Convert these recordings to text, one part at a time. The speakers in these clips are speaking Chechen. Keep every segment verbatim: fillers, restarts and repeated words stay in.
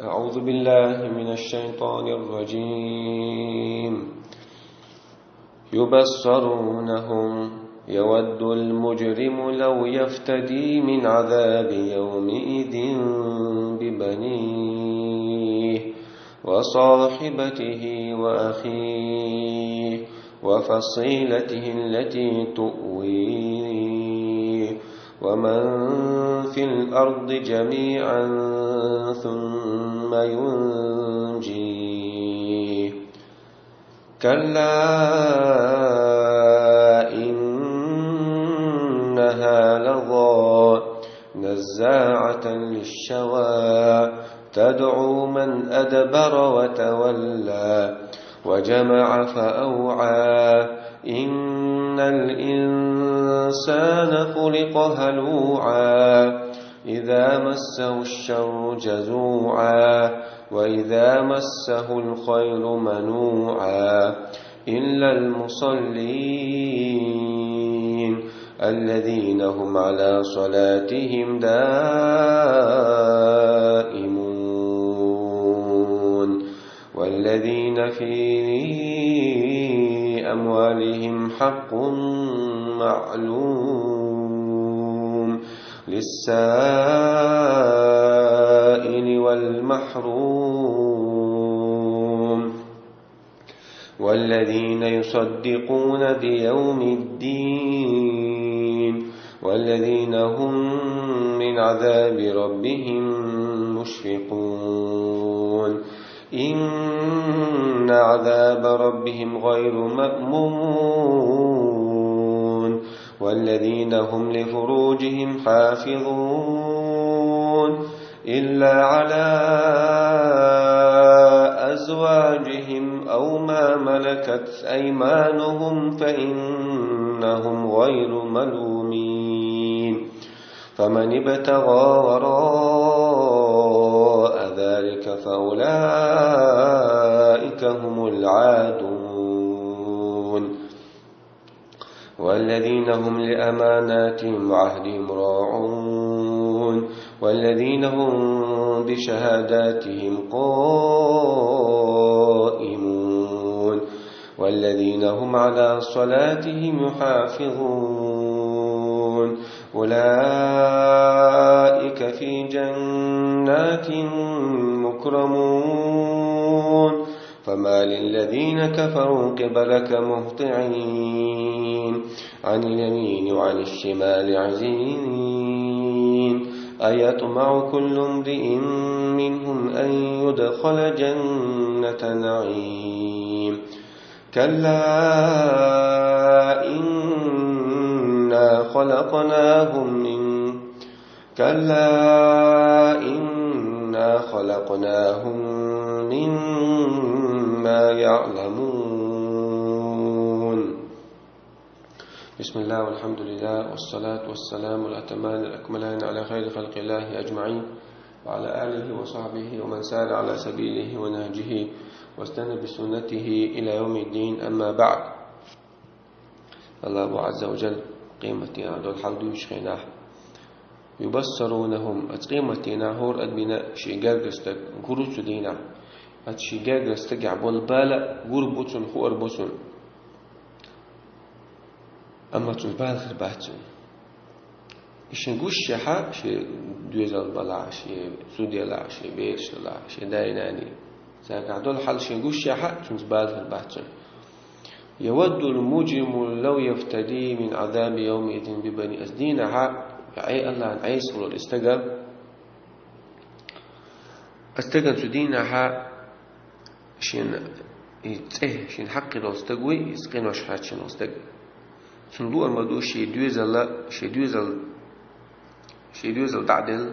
أعوذ بالله من الشيطان الرجيم. يبصرونهم يود المجرم لو يفتدي من عذاب يومئذ ببنيه وصاحبته وأخيه وفصيلته التي تؤويه ومن في الأرض جميعا ثم ينجيه. كلا إنها لظى نزاعة للشوى تدعو من أدبر وتولى وجمع فأوعى. إن الإنسان خلق هلوعا إذا مسه الشر جزوعا وإذا مسه الخير منوعا. إلا المصلين الذين هم على صلاتهم دائمون والذين في أموالهم حق معلوم للسائل والمحروم والذين يصدقون بيوم الدين والذين هم من عذاب ربهم مشفقون. إن عذاب ربهم غير مأمون والذين هم لفروجهم حافظون إلا على أزواجهم أو ما ملكت أيمانهم فإنهم غير ملومين. فمن ابتغى وراء ذلك فأولئك هم العادون. والذين هم لأماناتهم وعهدهم راعون. والذين هم بشهاداتهم قائمون. والذين هم على صلاتهم يحافظون. أولئك في جنات مكرمون. فما للذين كفروا قبلك مهطعين عن اليمين وعن الشمال عزين. أيطمع كل امرئ منهم أن يدخل جنة نعيم. كلا إنا خلقناهم من كلا إنا خلقناهم مما يعلمون. بسم الله والحمد لله والصلاة والسلام الأتمان الأكملان على خير خلق الله أجمعين وعلى آله وصحبه ومن سار على سبيله ونهجه واستنى بسنته إلى يوم الدين، أما بعد. Аллаху Азза ва Джалла къематдийнахь долу хьал дуьйцучу хенахь: «Юбассарунахум», оцу къематдийнахь хӀора адамна шен гергара стаг гур ву цу дийнахь. Оцу шен гергара стагехь болу бала гур бу цунна, хуур бу цунна. Амма цунна бала хир бац цунна. И шен гуш шехьа, шен доьзал балахь, шен зуда ялахь, шен бераш далахь, шен дай-наний. Цаьргахь долу хьал шен гуш шехьа, цунца бала хир бац цунна. «Яваддул муджриму лав яфтади мин Ӏазаби явмаизин бибани». Оцу дийнахьа, Ӏе Аллахьан Ӏеса волу и стага, оцу стагана цу дийнахьа шен и цӀе, шен хьакхе долу стаг вуй, иза къинош хьаьрчина волу стаг. Цунна луур ма ду шен доьзал, шен доьзал, шен доьзал дӀа а делла,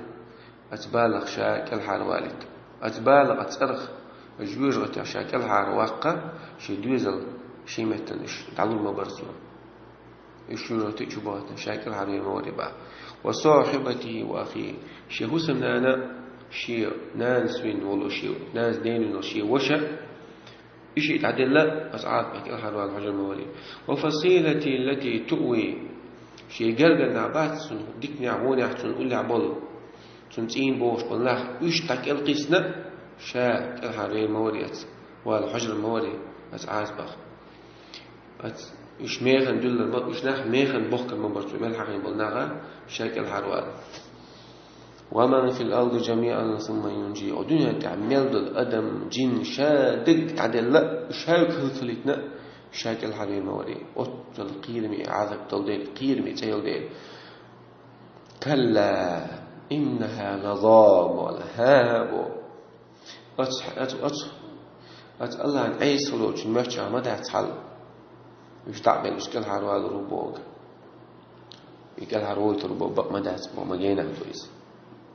оцу балах ша кӀелхьарвалийта. Оцу балах, оцу цӀарах, оцу жоьжахатех ша кӀелхьарваккха, шен доьзал шен меттана уьш дӀалур ма бара цо. Уьш жоьжахати чу бахийтина, ша кӀелхьарвийр ма вара и бала. «Ва сахьибатихи ва ахихи». Шен хӀусамнана, шен нанас вина волу, шен нанас дена вина волу шен ваша, и шиъ дӀаделла, оцу Ӏазапах кӀелхьарвала хьожур ма вара и. «Ва фасилатихи ллати туъви». Шен гергара нах бац цунна, диканехь, вонехь цунна уллехь болу, цунна цӀийна бохуш болу нах, уьш дӀакӀелкхиссина, Ша кӀелхьарвер ма вари оцу, вала хьожар ма вари оцу Ӏазапах. Оцу уьш механа дуьллар ма, уьш нах механа бохкар ма бара цо, мел хьахийна болу нах ша кӀелхьарвала. «Ва ман фил арди жамиӀан сумма юнжи». О дуьнен тӀехь мел долу адам, жин, ша дерг дӀаделла, ша хӀаллакьхилийтина, ша кӀелхьарвер ма вари. Оццул кхераме Ӏазап долу дела, кхераме цӀе йолу дела. «Калла, иннаха лаза», боху. ХӀа-хӀа, боху. Оцу, оцу, оцу, оцу Аллахьан Ӏеса волчун моьттуш ма дац хьал. Уьш дӀа а белла, уьш кӀелхьарвалур ву боху. И кӀелхьарвойтур боху, бакъ ма дац боху, ма генахь ду иза.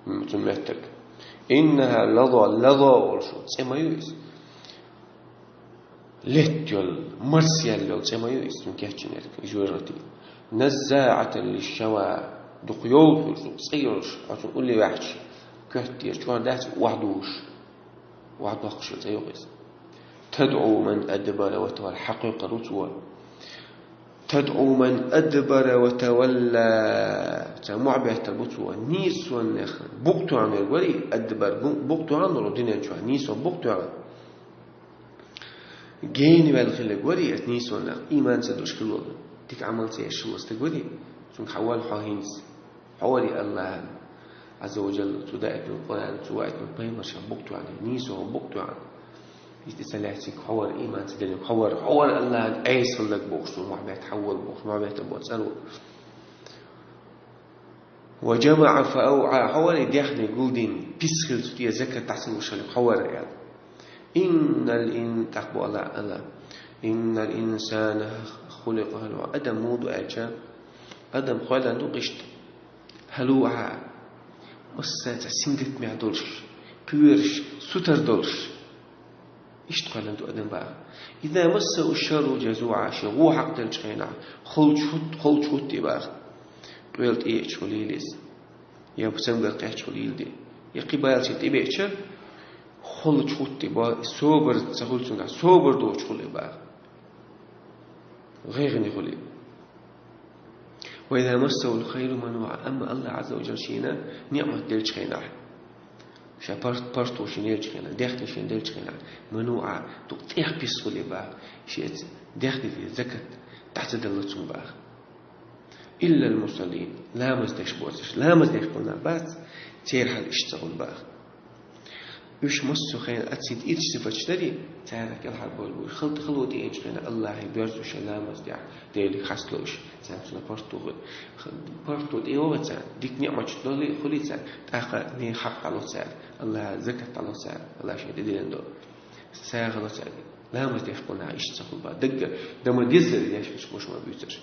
М, цу моьттург. «Иннаха лаза», лаза олуш ву, цӀе ма ю иза. Летта йолу, марсаяьлла йолу цӀе ма ю иза, цуьнан кечйинарг, жоьжахати. «НаззаӀатан лишшава», дукха йовха йолуш, цӀе йолуш, хьо цунна улле ваьхча, коьртера чкъор дац, охьадугӀуш. Охьадоккхуш йолу цӀе ю иза. «ТадӀу ман адбара ва тавалла», хьакхойкхур ву цо. «ТадӀу ман адбара ва тавалла». Цара мохь беттар бу цо. Нийсонех букъ тоьхна верг вари, адбар, бу-, букъ тоьхна волу дуьнен чохь, нийсо букъ тоьхна. Гена ваьлла хилларг вари, аса нийсонех, ийман ца долуш хилла волу, дика Ӏамал ца еш хилла стаг вари, цуьнга хьан валла хьо хӀинца? Хьо вари Аллахьан, Ӏазза ва Жалла, цо даийтина Къуръан, цо ваийтина пайхамарша букъ тоьхна, нийсо букъ тоьхна. Иштта ца лаьцнарг хьо вара, ийман ца динарг хьо вара, хьо вара Аллахьан Ӏеса хилларг бохуш, цунна мохь бетта хьан валла бохуш, мохь бетта боху цӀаро. «Ва жамаӀа фа авӀа», хьо вара и дехне гулдина, пис хилла цу тӀе закат дӀа ца луш хилларг хьо вара аьлла. «Иннал ин», тӀаккха боху Алла, Алла: «Иннал инсана хуликъа хӀалуӀа». Адам муха ду аьлча, адам кхоьллина ду иштта. ХӀалуӀа, массаьрца сингаттамехь долуш, кхоьруш, сутара долуш. Иштта кхоьллина ду адам боху. «Иза массахӀу шарру жазуӀа», шен гӀо хьакхаделлачу хенахь, холчу хӀут-, холчу хӀуттий боху. Къоьлла тӀеэцча хуьлийла иза. Я цамгар кхетча хуьлийла де. Я кхин бала шен тӀебеача, холчу хӀуттий боху, собар ца хуьлу цуьнгахь, собар доцуш хуьлу боху. ГӀайгӀане хуьлу. «Ва иза массахӀул хайру мануӀа», амма Алла Ӏазза ва Жалла шена ниӀмат деллачу хенахь, ша парт-, паргӀато шена еллачу хенахь, дехне шена деллачу хенахь, мануӀа, дукха тӀех пис хуьлу боху, шеца дехне закат дӀа ца делла цунна боху. «Иллал мусаллин», ламаз деш боцурш, ламаз деш болу нах бац, церан хьал иштта ца хуьлу боху. Уьш массо а хенахь, оцу синтан ирча сифаташ дарий, царах кӀелхьарбовлуш бу уьш. Хала-, хало тӀеэцчу хенахь Аллахье боьрзу шайн ламаз дехь, Деле хастало уьш, царна цунах паргӀато хуьлу. ПаргӀато тӀейогӀу царна, дика ниӀматаш долий, хуьлий царна, тӀаккха нехан хьакъ дӀало цара, Аллахьан закат дӀало цара, Аллахьа шайна тӀедиллина долу. СагӀа ло царна, ламаз деш болу нах иштта ца хуьлу боху. Даггара, дан ма деззара деш берш бу уьш ма буьйцурш.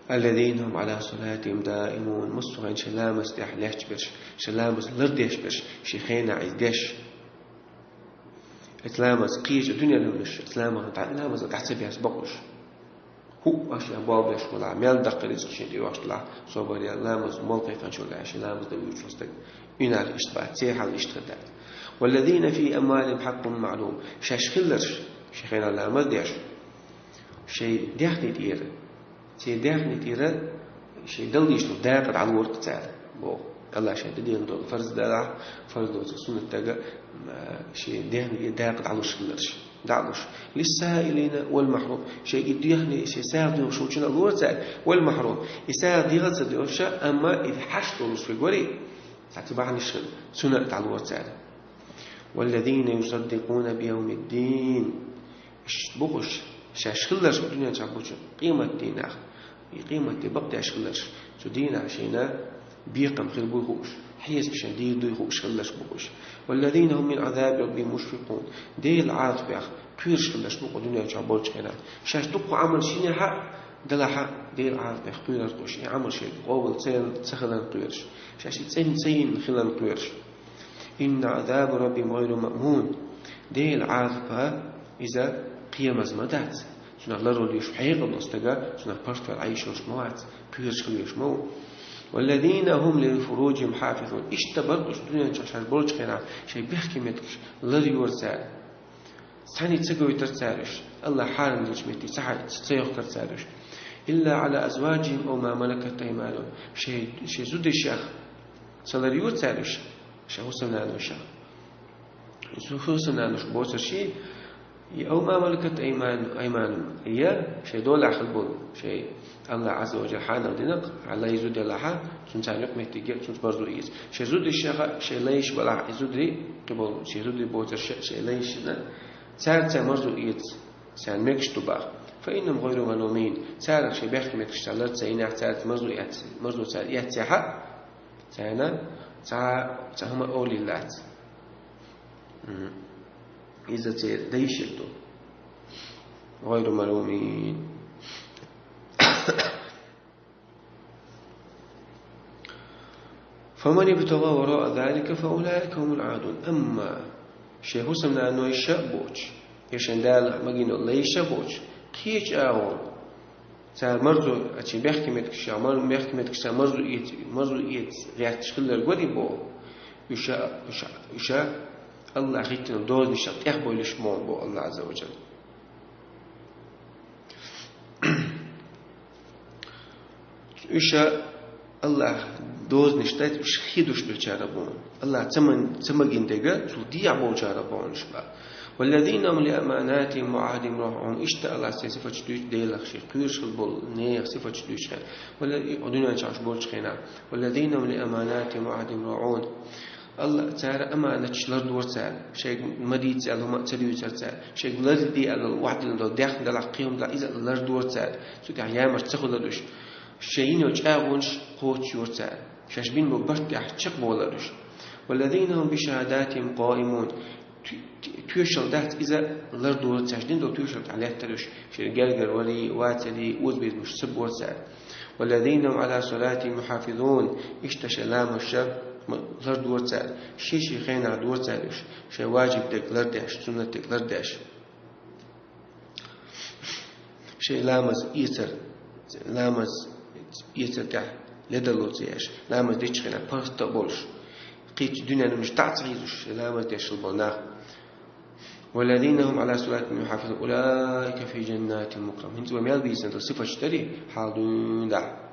«Аллазина хӀум Ӏала салатихӀим даимун», массо а хенахь шайн ламаз тӀехь лаьтташ берш, шайн ламаз лардеш берш, шен хенахь иза деш. Оцу ламаза кхечу дуьненан хӀуманаш, оцу ламаза дӀа-, ламаза дӀа ца беш бакъ уьш. ХӀуъа шен болх беш волахь, мел даккха рицкъ шен тӀе йоккхуш делахь, собар ян, ламаз молла кхайкхинчул тӀаьхьа шен ламаз дан вуьйцуш волу стаг. Уьнах иштта бац, церан хьал иштта хир дац. «Валлазина фи амвалихӀим хьаккъун маӀлум». Шаьш хилларш, шен хенахь ламаз деш, шайн дехне тӀера, церан дехне тӀера шайн даллийчу дакъа дӀалора-кх цара, боху. Аллахьа шайна тӀедиллина долу фарз далахь, фарз доцург суннат дага, м, шайн дехне тӀера дакъа дӀалуш хилларш, дӀалуш. «Лиссаилина вал махӀрум». Шайн и дехне, шайн сагӀа доьхуш волчунна а лора цара, вал махӀрум. И сагӀа дегӀа ца доьхуш, амма и хьашт долуш верг варий, цхьацца бахьанаш хилла, цунна а дӀалора цара. «Валлазина юсаддикъуна биявмиддин». Иштта бу уьш, шаьш хилларш дуьнен чохь болчу къематдийнах, и къематде бакъдеш хилларш, цу дийнахь шайна бекхам хир буй хууш, хьесап шайна дийр дуй хууш хилларш бу уьш. «Валлазина хӀум мин Ӏазаби раббихӀим мушфикъун». Делан Ӏазапех кхоьруш хилларш бу-кх дуьнен чохь болчу хенахь. Шаьш дуккха Ӏамал шинехь а, делахь а, Делан Ӏазапех кхоьруш бу уьш, и Ӏамал шайга къобал ца, ца хиларна кхоьруш. Шаьш и цӀена ца йина хиларна кхоьруш. «Инна Ӏазаба раббихӀим гӀайру маъмун». Делан Ӏазап, иза кхерамаза ма дац. Цунах ларвала везаш хьекъал долу стаг, цунах паргӀатваьлла Ӏийш йолуш ма вац, кхоьруш хила везаш ма ву. «Валлазина хӀум ли фуружихӀим хьафизун». Иштта бара уьш дуьнен чохь шаьш болчу хенахь шайн бехке меттигаш ларйора цара. Цхьаьннех ца гойтура цара уьш, Аллахьа хьарам динчу метте ца хьа-, ца йохкура цара уьш. «Илла Ӏала азважихӀим ав ма малакат айманухӀум». Шайн, шайн зудешех ца ларйора цара уьш. Шайн хӀусамнанойша. Ху-, хӀусамнанойша боцурш, и, أو ما ملكت أيمان-، أيمانهم. Я шайн долахь хила болу, шайн АллахӀ Ӏазза ва Жалла хьанал динарг, хьан лай зуда ялахь, цунна царна юкъаметтиг, цунца марзо эца. Шайн зударшаха, шайн лайш балахь, и зударий, кхин болу, шайн зударий боцурш, шайн лайш шина, цара царна марзо эца, царна мегаш ду боху. فإنهم غير ملومين. Царах шайн бехке меттигаш цара лар ца йинехь, цаьрца марзо эц-, марзо цара эццехь, царна цхьа, цхьа хӀума олийла дац. Мгм. Иза церан дайшек ду. غير ملومين. فمن ابتغى وراء ذلك فأولئك هم العادون. Амма шайн хӀусамнанойша а боцуш, я шайн Дала магийна лайша а боцуш, кхечу агӀор цара марзо, а, шайн бехке меттигаш, мар-, бехке меттигаш цара марзо эц-, марзо эца гӀерташ хилларг вара боху, уьш а, уьш а, уьш а АллахӀа хӀиттина дозанашах тӀехбовлуш бу боху АллахӀ Ӏазза ва Жалла. Уьш а АллахӀа дозанаш дац, уьш хи душ беллачарах бу. АллахӀа ца ман-, ца магийна дерг, цул дехьа болчарах бу уьш боху. والذين هم لأماناتهم وعهدهم راعون. Иштта АллахӀа церан сифаташ дуьйцу, Делах шен кхоьруш хила болу нехан сифаташ дуьйцу хенахь. Вала и дуьнен чохь уьш болчу хенахь. والذين هم لأماناتهم وعهدهم راعون. АллахӀ, цара аманаташ лардора цара, шайга ма дийца аьлла хӀума а ца дуьйцура цара, шайга ларде аьлла ваӀда дина долу даьхни далахь, кхин хӀума далахь, иза а лардора цара, цу тӀехь ямарта ца хуьлура уьш. Шайн йина йолу чӀагӀонаш кхочушйора цара, шаьш бина болу барт тӀехь чекхболура уьш. والذين هم بشهاداتهم قائمون. Т-, т-, тоьшалла дац иза лардора цара, шаьш дина долу тоьшалла тӀехь лаьттара уьш, шайн гергара варий, вацарий, озабезамаш ца бора цара. والذين هم على صلاتهم يحافظون. Иштта шайн ламазаш ма-, лардора цара, шен-шен хенахь дора цара уьш, шайн важиб дерг лардеш, суннат дерг лардеш. Шайн ламаз эцар, ламаз эцар тӀехь ледарло ца еш, ламаз дечу хенахь паргӀат а болуш, кхечу дуьненан хӀуманаш дӀа а ца хьийзуш, шайн ламаз деш хила болу нах. والذين هم على صلاتهم يحافظون أولئك في جنات مكرمون. ХӀинца вай мел бийцина долу сифаташ дарий, хьалха дуьйна дахь.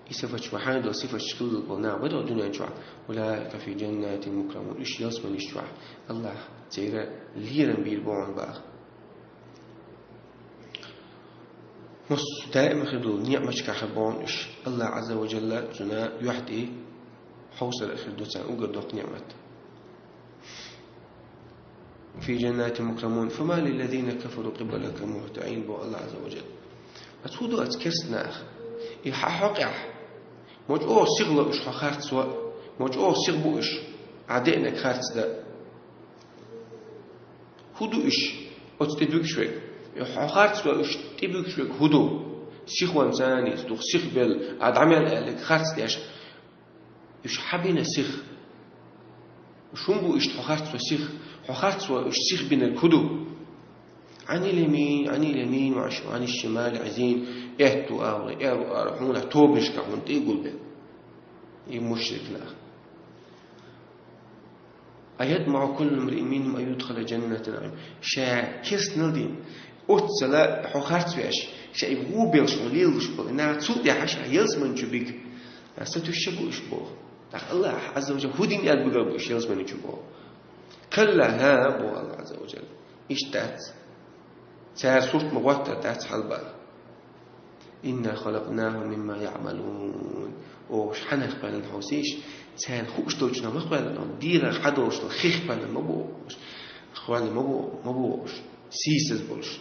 И сифаташ, вай хьайна долу сифаташ хилла болу нах бара дуьнен чохь. أولئك في جنات مكرمون. Уьш ялсаманаш чохь АллахӀа церан лерам бийр бу хьуна боху. Массо даима хир долу неӀматашкахь хир бу хьуна уьш. АллахӀ Ӏазза ва Жалла цунна юьхь тӀе хьовсур хир ду царна уггар доккха неӀмат. في جنات مكرمون فما للذين كفروا قبلك مهطعين, боху АллахӀ Ӏазза ва Жалла. Ас хӀун ду ас керста нах? И хьан хьокъехь? Ма чӀогӀа сиха ло уьш хьо харцо, ма чӀогӀа сиха бу уьш, Ӏа деанарг харц дан. ХӀун ду уьш оцу тӀе буьгуш верг? Хьо харцо уьш тӀе буьгуш верг хӀун ду? Сихонца нийса ду, сиха белла, Ӏа дӀа мел аьлларг харц деш. Уьш хьан бина сиха? Уьш хӀун бу иштта хьо харцо сиха? Хьо харцо уьш сиха бинарг хӀун ду? عن اليمين، عن اليمين وعن الشمال عزين. Аьтту агӀор, аьрру агӀор, хьуна тобанашкахь хьуна тӀе а гулбелла. И мушрик нах. أيطمع كل امرئ منهم أن يدخل جنة نعيم. Ша керстанал дийна, оццала хьо харц веш, ша и ву белш хьуна лелалуш болу. Нах цул тӀаьхьа ша ялсамани чу бига. Аса туьша бу уьш боху. ТӀаккха АллахӀ Ӏазза ва Жалла хӀун дина аьлла бигар бу уьш ялсамани чу боху? كلا, хӀа, боху АллахӀ Ӏазза ва Жалла. Иштта дац. Цара сурт ма гӀоттар дац хьалбар. إنا خلقناهم مما يعملون. Оха уьш хьанах кхоьллина хьовсийша, царна хууш долчунах ма кхоьллина, дийрах хьадолуш долу хих кхоьллина ма бу оха уьш. Кхоьллина ма бу, ма бу оха уьш. Сийсаз болуш.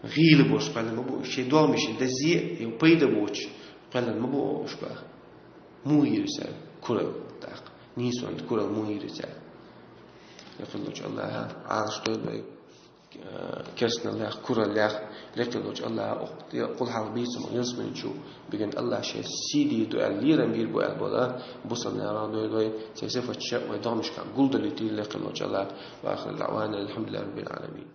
ГӀийла болуш кхоьллина ма бу уьш. Шен догӀмашна дазъе а, я пайда боцуш кхоьллина ма бу оха уьш боху. Муха йийр ю цара куралла тӀаккха? Нийсонан куралла муха йийр ю цара? Лекха волчу АллахӀа Ӏалашдойла вай, э, керстаналлех, кураллех. Лекха волчу АллахӀа къулхьалгӀа бийцам ялсамани чу биган АллахӀа шен сий дийр ду аьлла, лерам бийр бу аьлла бола бусалба нахах дойла вай, церан сифаташ вай догӀмашкахь гулдалийтийла лекха волчу АллахӀа. وآخر دعوانا أن الحمد لله رب العالمين.